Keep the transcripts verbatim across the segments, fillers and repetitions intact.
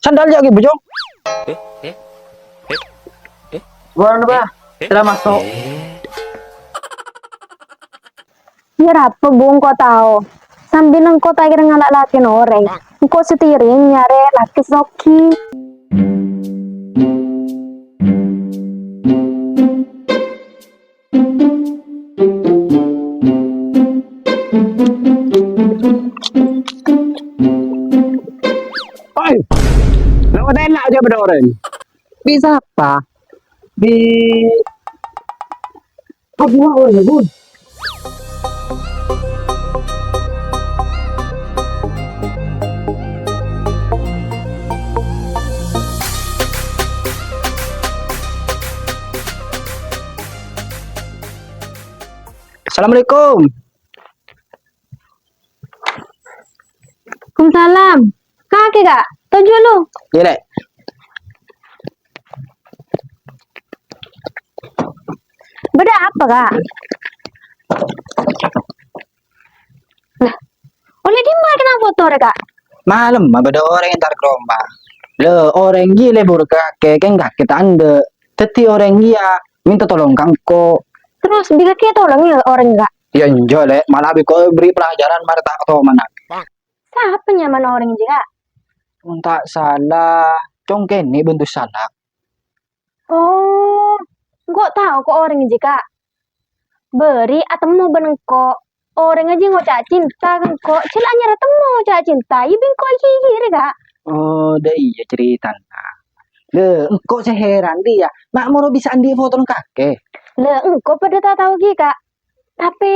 Sandal jâ' ghi' bujung. Buruan, Bah. Sila maso'. Yâ, rapa, Bu, engko' tao. Sambi engko' ta' kèra ngala' lakèna orèng. Engko' sè tèrèng nyarè lakè soghi. Oi, lewat enak aja bâdâ orèng. Bi' sapa? Bi' Abu orèng, Bun. Assalamualaikum. Waalaikumsalam. Kakè, Kak. Toju' lu. Iyâ, Lè'. Bâdâ apa, Kak? Lah, ollè dimma kèng foto rè, Kak? Malemma bâdâ orèng entar ka roma. Lè, orèng ghi' lebur kakè, kèng kakè ta' endâ'. Dhâddhi orèng ghi' mènta tolong ka engko'. Terros bi' kakè tolong yâ orèng, Kak? Yâ enjâ', Lè'. Mala bi' engko' èberri' pelajaran marè ta' katomanna. Sapa nyamana orèng jiyâ, Kak? Mon ta' sala, Cong Kènè' bân Dusala. Oh, engko' tao ko' orèng jiyâ, Kak. Bâri' atemmo bân engko'. Orèng jiyâ ngoca' cinta ka engko'. Cè' la anyar atemmo ngoca' cinta. Iyâ bi' engko' èghighiri, Kak. Oh, dâ' iyâ caretana. Lè, engko' sè heran, Di, yâ. Ma' moro bisa andi' fotona kakè? Lè, engko' padâ ta' tao ghi', Kak. Tapè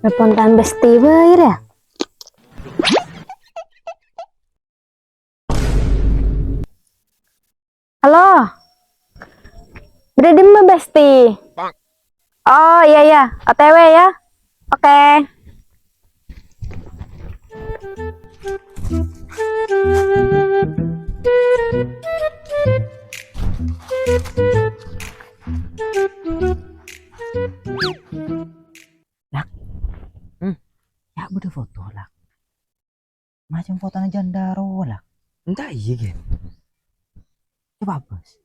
Nelpon Tan Besti bhâi, rè. Halo. Bâdâ dimma, Besti? Oh, iyâ, iyâ. O T W, yâ. Oke. Lak. Hmm. Yâ, bâdâ foto, Lak. Macem fotona janda rowa la. Enta' iyâ, Gen. Coba, Bos.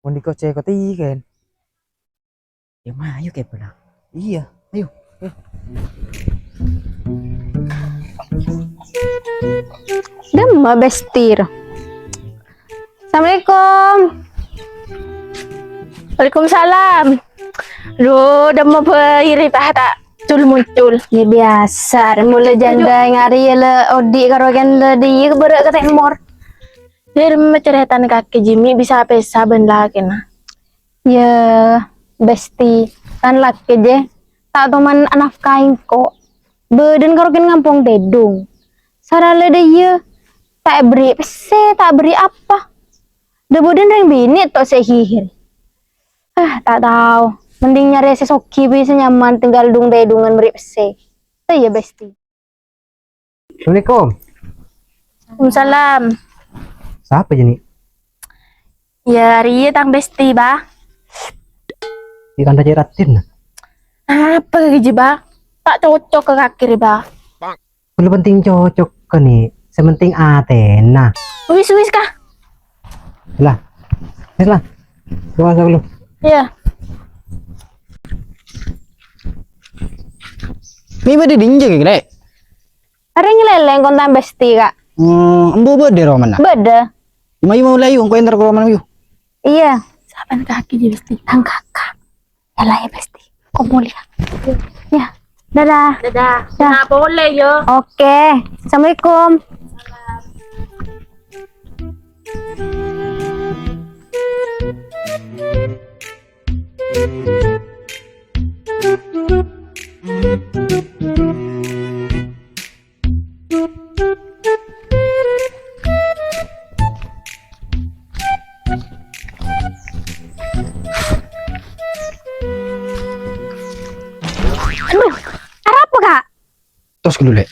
Mon dikocè-kocè, Gen. Yâ, mayu kè pala. Iyâ, ayo. Ayo. Dimma Besti ro? Assalamualaikum. Waalaikumsalam. Lu, dimma bhâi rè ta' ta' cul-muncul. Yâ, biasa, rè, mula janda ngarè yâ la odi' karo kèn la dâ' iyâ bârâ' ka tèmor. Dimma carètana kakè Jimmy bisa pèsa bân lakèna? Yâ, Besti, kan lakè jiyâ ta' toman anafkahi engko'. Bâdân karo kèn ngampong tèdung. Sara la dâ' iyâ ta' èberri' pèssè, ta' èberri' apa. Dâ' bâdân rèng binè' to' sè hihir. Ah, ta' tao. Mending nyarè sè soghi bi' sè nyaman, tèngghâl dung-tèdungan berri' pèssè. Tè yâ, Besti. Assalamualaikum. Waalaikumsalam. Sapa jâ, Ni? Yâ, arèya tang besti, Bah. Di kanta ceratin. Apa jâ, Bah? Ta' cocok ka kakè rè, Bah. Belum penting cocok ka, Ni. Sè penting atèna. Wis, wis, Kak. Lah. Wis lah. Gua masuk dulu. Iyâ. Ni bâdâ dinjâ, Lè'? Arèya nyalèlèng kon tang besti, Kak. Hmm, embu bâdâ romana? Bâdâ. Mayu mau layu, engko' entar ka romana, yu. Iyâ. Sapan kakè jâ besti? Tang kakak. Yâ lah yâ, besti. Kok mulia. Yâ. Dadah. Dadah. Dah. Nah, boleh, yo. Oke. Assalamualaikum. Aduh, arapa, Kak? Tos dulu, Lè'.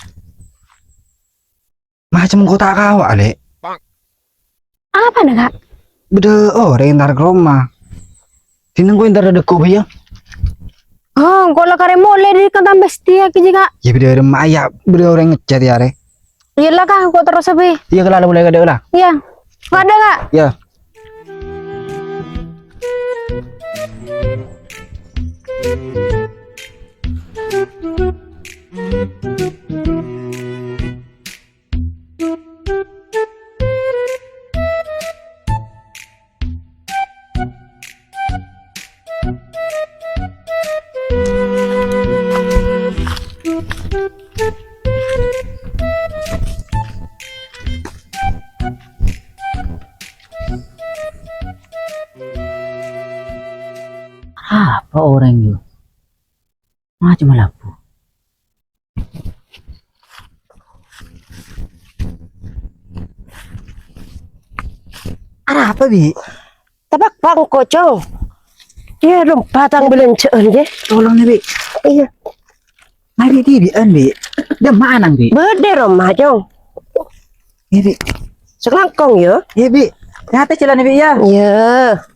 Macem kok ta' kawa', Lè'. Apana, Kak? Bâdâ orèng entar ka roma. Dinèng ko entar dâgghu', yâ? Oh, engko' la karè molè dâri kantambes dia kèjâ, Kak. Yâ, bâdâ rema, yâ, bâdâ orèng ngechat, yâ, rè. Iyâ la, Kak, engko' terros, Bi. Iyâ, kala la mulai kadâ' la. Iyâ. Kadâ', Kak. Iyâ. Apa orèng, yâ? Macem labu. Arapa, Bi? Tabâk bâ' engko', Cong. Iyâ, lompat tang bâlânjhâ'ân, yâ. Tolong, nè, Bi. Iyâ. Mari, Bi, Bi, an, Bi. Dâ' mana, Bi? Bâdâ roma, Cong. Iyâ, Bi. Sakalangkong, yâ. Iyâ, Bi. Hati-hati jhâlân, Bi, yâ. Iyâ.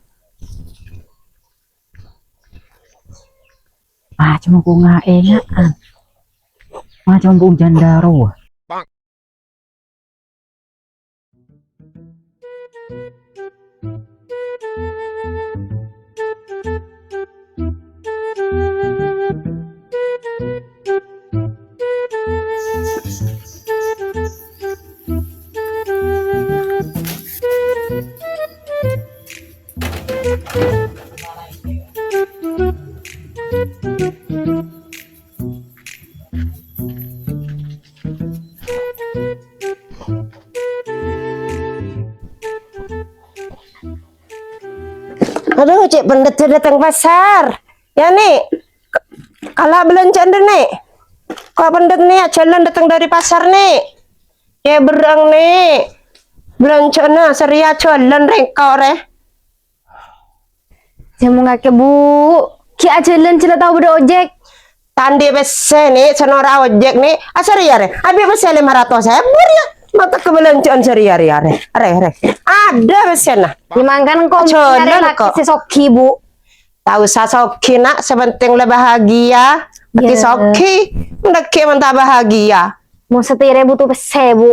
Macem ko nga'enga'an. Macem ko janda rowa. Adu, cè' pendhet dâteng pasar. Yâ, Nè'. Kala bâlânjhâ'ân, Nè'. Ko' pendhet, Nè', ajhâlân dâteng dâri pasar, Nè'. Cè' berrâ'âng, Nè'. Bâlânjhâ'ânna sarèya ajhâlân rèng engko', rè. Jhâ' mon kakè, Bu. Ghi' ajhâlân jhâ' la tao bâdâ ojek. Ta' andi' pèssè, Nè', sè noro' ojek, Nè'. Asarèya, rè. Abit pèssè lèma ratos èbu, rèya. Mata kabâlânjhâ'ân sarèya, rèya, rè. Rè, rè. Adâ pèssèna. Yâ, mangkana engko' ajhâlân nyarè laki sè soghi, Bu. Ta' osa soghi, Na'. Sè pentèng la bahagia. Laki soghi. Ndâggi' mon ta' bahagia. Mon satèya buto pèssè, Bu.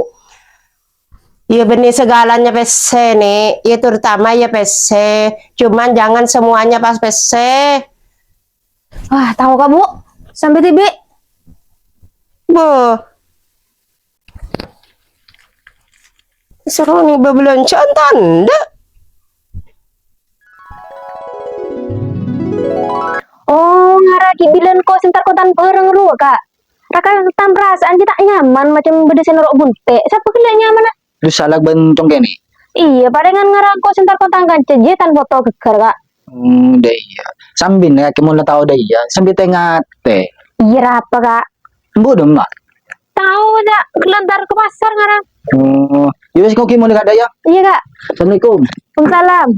Iyâ, bânnè saghâlâna pèssè, Nè'. Iyâ, terutama iyâ pèssè. Cuman jangan semuanya pas pèssè. Wah, tao, Kak, Bu. Sampè' dhibi'. Bâh. Soro nèng bâbâlânjhâ'ân tandhâ. Oh, ngara ghi' bilân ko' sè entar kotan bhâreng rowa, Kak. Raka tam perasaan ghi' ta' nyaman, macem bâdâ sè noro' bunte'. Sapa ghellâ' nyamana? Terros salak bân congkènè'. Iyâ, parèngan ngara ko' sè entar kotan kanca jiyâ tan foto ghâggâr, Kak. Hmm, dâ' iyâ. Sambi nè' kakè mon la tao dâ' iyâ, sambi tè-ngatè. Iyâ, rapa, Kak? Embu' dâ' emma'. Tao, Kak. Ghellâ' entar ka pasar ngara. Oh, yâ wis, ko' ghi' molè ka'dhâ' yâ. Iyâ, Kak. Assalamualaikum. Waalaikumsalam.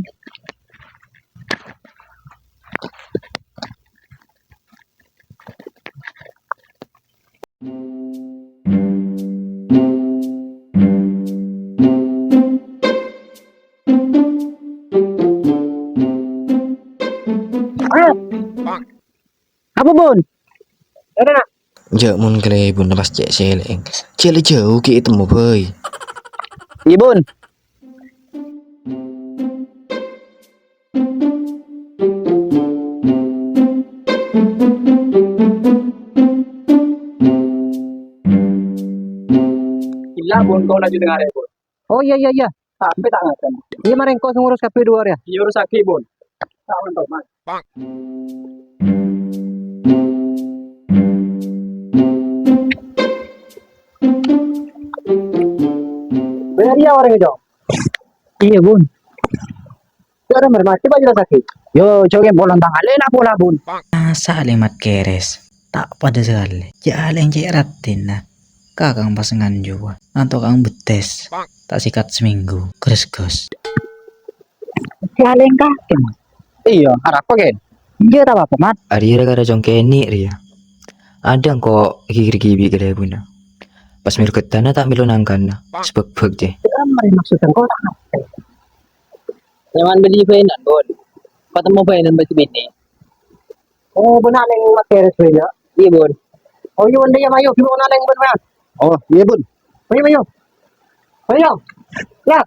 Apa, Bun? Jhâ' mon kalèbunna pas cè' sèlè'èng. Cè' la jhâu ghi' ètemmo bhâi. Iyâ, Bun. Ella, Bun, engko' laju dengngere, Bun. Oh, iyâ, iyâ, iyâ. Sampè' ta' ngakan. Iyâ, marè engko' sè ngurus kabbhi dhu arèya. Iyâ, urusaghi, Bun. Ta' onto, Mas. Bâriyâ orèng, Jo. Iyâ, Bun. Cara mermati, Pak, jelas sakit. Yo, Jo, kèng polong tang alèna pola, Bun. Masa' alèmat keres? Ta' padâ sakalè. Jhâ' alèng cè' raddhinna. Kakang pas nganjuwa. Anto' kang bettes. Ta' sikat samènggu. Gres-gres. Jhâ' alèng kakè, Mas. Iyâ, arapa, Ken? Iyâ, ta' apa-apa, Mat. Arèya ra-kara cong kènè' rèya. Adâ' engko' ghi-ghi bi' kalèbunna. Pas mèro ghettana ta' mèlo nangkana. Sbek-bek, cè. Apa maksud engko' ta' ngartè? Nyaman bâli bâinan, Bun. Patemmo bâinan bâli binè'. Oh, bâ'na neng Mat Keres bâi, yâ? Iyâ, Bun. Oh, iyâ, Bun, iyâ, ayo, gimana neng, Bun, yâ? Oh, iyâ, Bun. Ayo, ayo. Ayo. Lah.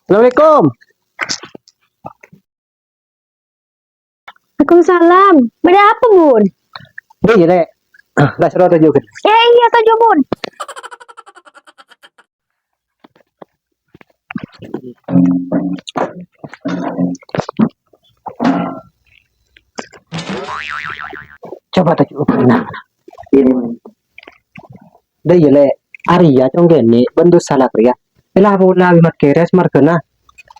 Assalamualaikum. Waalaikumsalam. Bâdâ apa, Bun? Iyâ, Lè'. Lah, soro toju', kan? Iyâ, iyâ, toju', Bun. Coba toju', Bun. Nah. Dâ' iyâ, Lè'. Arèya cong kènè' bân Dusa Lak rèya. Èla-pola bi' Mat Keres marghâna.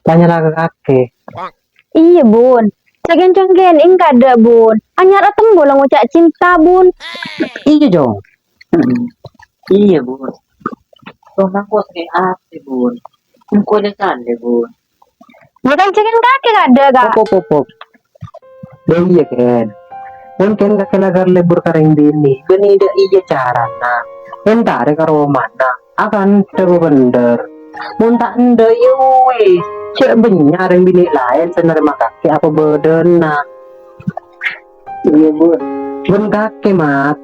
Tanya la kakè. Iyâ, Bun. Ca'èn cong kènè' engkadâ, Bun. Anyar atemmo la ngoca' cinta, Bun. Iyâ, Jong. Iyâ, Bun. Tong nangko sakè' atè, Bun. Engko' lè-kalè, Bun. Yâ kan ca'èn kakè kadâ, Ka'. Pop, pop, pop, pop. Dâ' iyâ, Ken. Mon Ken kakè la ghâr lebur ka rèng binè', ghâni dâ' iyâ carana. Entarè ka romana. Akanta bhender. Mon ta' endâ', yâ wis, jhâ' bânnya' rèng binè' laèn sè narèma kakè apa bâdâna. Iyâ, Bun. Bân kakè, Mat.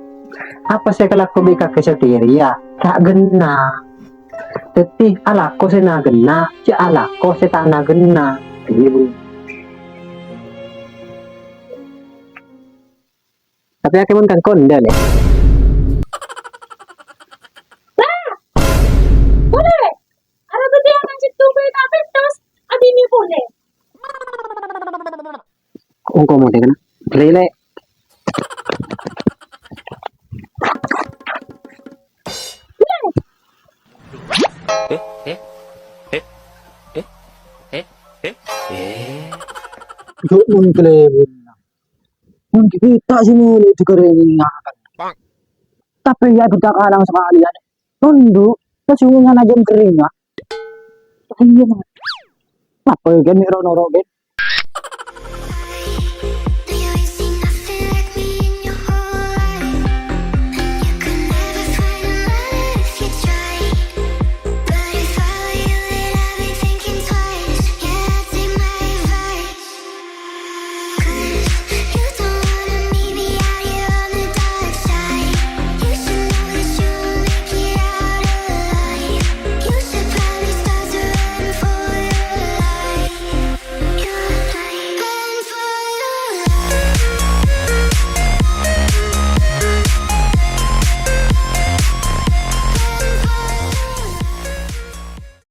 Apa sè èkalako bi' kakè satèya rèya? Ta' ghenna. Dhâddhi, alako sè na-ghenna, jhâ' alako sè ta' na-ghenna. Iyâ, Bun. Tapè akè mon kan kondhâ, Lè'. Lah! Polè! Arapa dhiyâ nang sèttong bhâi ta' pèttos, abinè polè. Engko' model kan? Lè', Lè'. Eh, eh, eh, eh, eh, eh, eh. Jhâ' mon kalèbun. Mon kita sini itu keringat. Tapè yâ kita kalang sakalèyan. Tunduk, terus ngana jam keringat. Iyâ, Mat. Apa yâ, Gen, noro'-noro', Gen?